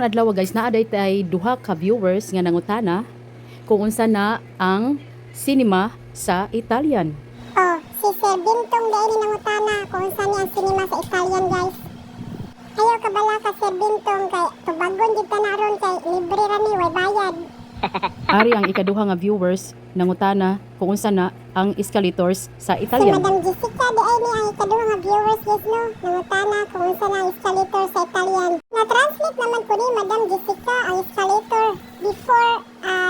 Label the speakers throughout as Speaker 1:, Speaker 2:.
Speaker 1: Karon adlaw, guys, naa diay tay duha ka viewers nga nangutana kung unsa na ang cinema sa Italian.
Speaker 2: Oh, si Sir Bintong diay ni nangutana kung unsa ni ang cinema sa Italian, guys. Ayaw kabala ka, Sir Bintong, kay tubagon gyud ta na ron kay libre ra ni, way bayad.
Speaker 1: Ari ang ikaduha nga viewers, nangutana kung unsa na ang escalators sa
Speaker 2: Si
Speaker 1: Italian.
Speaker 2: Madam Jessica diay ni ang ikaduha nga viewers, guys, no. Nangutana kung unsa na ang escalator sa Italian. Na-translate naman ko ni Madam Jessica ang escalator before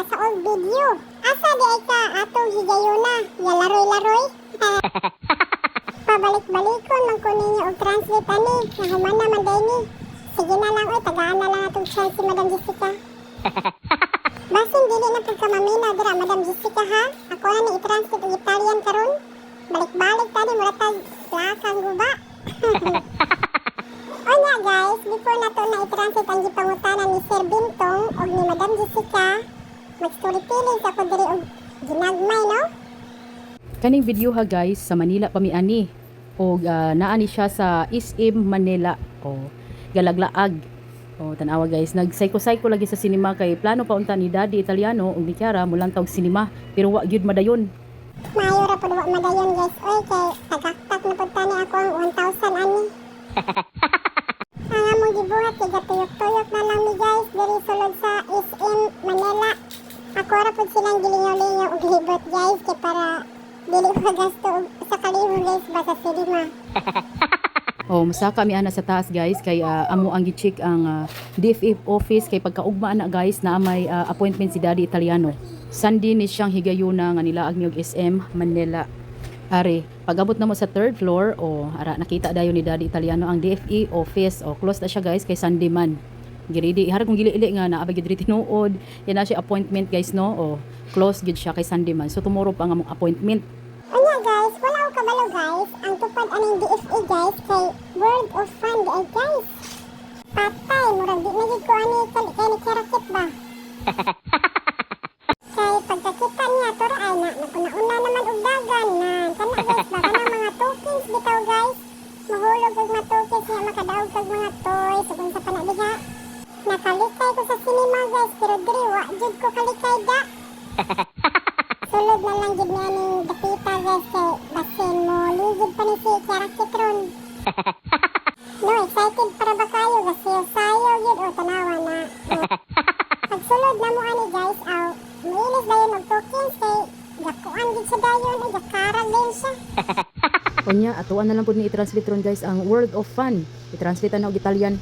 Speaker 2: sa old video. Asa diay ka atong higayuna? Ya laroy-laroy? Pabalik-balikon man ko ninyo og translate ani, nahuman naman diay ni. Sige na lang oy, tagaan na lang atong chance si Madam Jessica. Basin dili na pud ka maminaw dira, Madam Jessica, ha. Ako na ni i-translate og Italian karon. Balik-balik tani, mura tag plakang guba. Onya guys, before nato na i-translate ang gipangutana ni Sir Bintong og ni Madam Jessica, mag-storytelling sa ko diri og ginagmay, no?
Speaker 1: Kaning video ha, guys, sa Manila pa mi ani og naa ni siya sa SM Manila o galaglaag. O tan-awa, guys, nag-psycho-psycho lagi sa cinema kay plano pa unta ni Daddy Italiano ug ni Kiara mulantaw og cinema pero wa gyud madayon.
Speaker 2: Maayo ra pud wa madayon, guys. Oy, kay tagaktak na pud tani ako ang 1,000 ani. Ang among gibuhat kay gatuyok-tuyok na lang mi, guys, diri sulod sa SM Manila. Ako ra pud silang gilingaw-lingaw og libot, guys, kay para dili magasto og sa kalibo, guys, ba sa cinema.
Speaker 1: O musaka mi ana sa taas, guys, kay amo ang gi-check ang DFA office kay pagkaugma ana, guys, naa may appointment si Daddy Italiano. Sunday ni siyang higayuna nga nilaag mi og SM Manila. Ari, pag-abot na mo sa third floor, o ara nakita dayon ni Daddy Italiano ang DFA office. O close na siya, guys, kay Sunday man. Giridi, har kung gili-ili nga naa ba gyud diri tinuod. Yan na siya appointment, guys, no. O close gyud siya kay Sunday man. So tomorrow pa ang among appointment.
Speaker 2: Unya guys, wala ko kabalo, guys, ang tupad aning DFA, guys, kay World of Fun diay, guys. Patay, murag di na gyud ko ani kay ni Kerakit ba. Kay pagkakita niya toro ay na naguna-una naman og dagan na kana, guys, ba kana mga tokens bitaw, guys. Mahulog og mga tokens nga makadaog kag mga toys ug unsa pa na diha. Nakalikay ko sa cinema, guys, pero diri wa jud ko kalikay da. Sulod na lang gid niya ning dapita, guys, kay basin mo ligid pa ni si Kerakit ron. No, excited para ba kayo? Gasayo-sayo gyud o tanawa na. No. Pagsulod na mo ani, guys, aw, muilis dayon og tokens kay gakuan gid siya dayon ay gakarag dayon siya.
Speaker 1: Unya, atuan na lang pud ni i-translate ron, guys, ang World of Fun. I-translate na og Italian.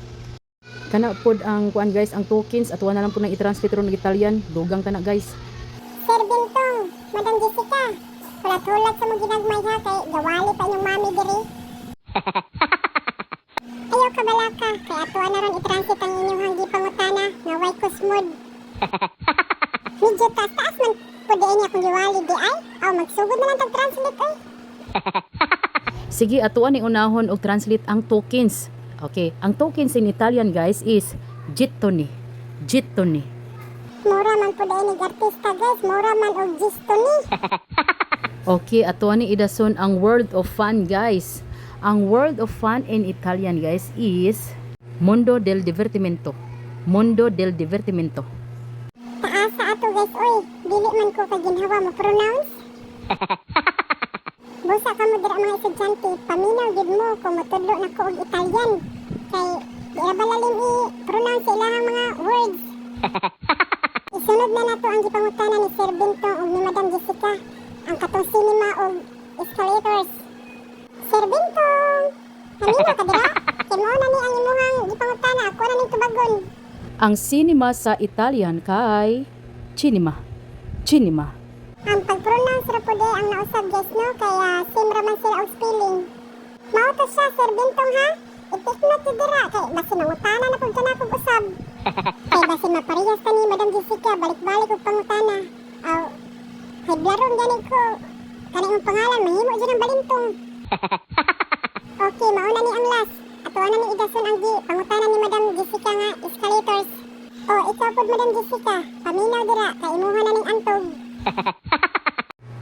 Speaker 1: Kana pod ang kuan, guys, ang tokens, atuan na lang pud nang i-translate ron og Italian. Dugang kana, guys.
Speaker 2: Sir Bintong, Madam Jessica, hulat-hulat sa mong ginagmay ha kay gawali pa inyong mami diri. Ayaw kabalaka kay atuan na ron i-translate ang inyong gipangutana nga way kusmod. Medyo taas-taas man pud diay akong giwali di ay. Aw, magsugod na lang tag translate oy.
Speaker 1: Sige, atuan ni unahon og translate ang tokens. Okay, ang tokens in Italian, guys, is gettoni. Gettoni.
Speaker 2: Mura man pud ay nig artista, guys, mura man og gistoni.
Speaker 1: Okay, atuan ni idason ang World of Fun, guys. Ang World of Fun in Italian, guys, is Mondo del Divertimento. Mondo del Divertimento.
Speaker 2: Taasa ato, guys, oy, dili man ko kaginhawa mo pronounce. Busa ka mo dira mga estudyante, paminaw gid mo kung motudlo na ko og Italian. Kay di ra ba lalim i-pronounce sa ilahang mga words. Isunod na nato ang gipangutana ni Sir Bintong ug ni Madam Jessica, ang katong cinema og escalators. Sir Bintong, naminaw ka dira? Kay mao na ni ang imuhang gipangutana, ako na ning tubagon.
Speaker 1: Ang cinema sa Italian kay cinema. Cinema.
Speaker 2: Ang pag-pronounce ra pud ang nausab, guys, no, kaya same ra man sila og spelling. Mao to siya, Sir Bintong, ha. I-take note jud dira kay basin mangutana na pud ka og usab. Kay basin maparehas ta ni Madam Jessica balik-balik og pangutana. Aw, kay blaron gani ko. Kani imong pangalan mahimo jud ang balintong. Okay, mao na ni ang last. Ato na ni idason ang gi pangutana ni Madam Jessica nga escalators. O ikaw pud, Madam Jessica, paminaw dira kay imuha na ning antog.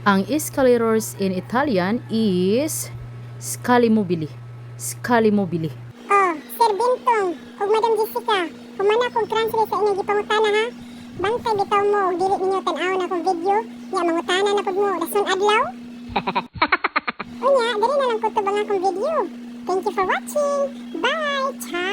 Speaker 1: Ang escalators in Italian is scale mobili. Scale mobili.
Speaker 2: Oh, Sir Bintong ug Madam Jessica. Human akong translate sa inyong gipangutana ha. Bantay bitaw mo og dili ninyo tan-awon akong video, nya mangutana na pud mo rason adlaw. Unya, diri na lang kutob ang akong video. Thank you for watching. Bye! Ciao!